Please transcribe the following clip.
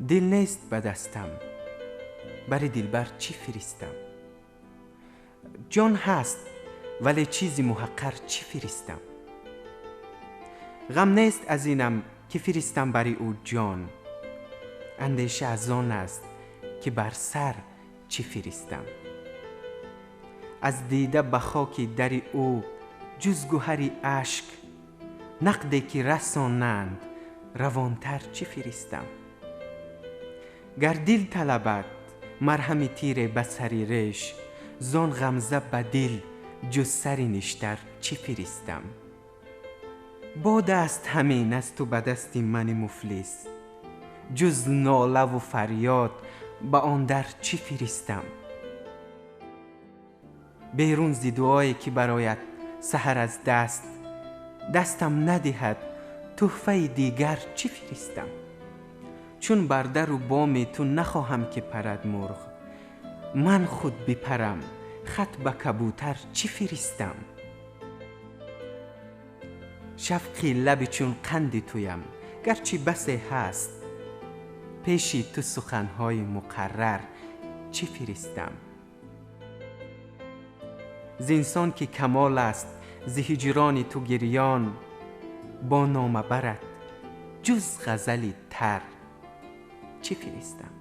Дил нест ба дастам, бари дилбар чӣ фиристам? Ҷон ҳаст, вале чизи муҳаққар чӣ фиристам? Ғам нест аз инам ки фиристам бари ӯ ҷон, андеша аз он аст ки бар сар чӣ фиристам. Аз дида ба хоки дари ӯ ҷуз гӯҳари ашк, нақде ки расонанд равонтар чӣ фиристам. Гар дил талабад марҳами тире ба сари реш, зон ғамза ба дил ҷуз сари ништар чӣ фиристам. Бод аст ҳамин аз ту ба дасти мани муфлис, ҷуз нолаву фарёд ба он дар чӣ фиристам. Берун зи дуое ки барояд саҳар аз даст, дастам надиҳад тӯҳфаи дигар чӣ фиристам. Чун бар дару боми ту нахоҳам ки парад мурғ, ман худ бипарам хат ба кабутар чӣ фиристам. Шавқи лаби чун қанди туям гарчи басе ҳаст, пеши ту суханҳои муқаррар чӣ фиристам. Зинсон ки камол аст зи ҳиҷрони ту гирён, бо нома барад ҷуз ғазали тар чӣ фиристам.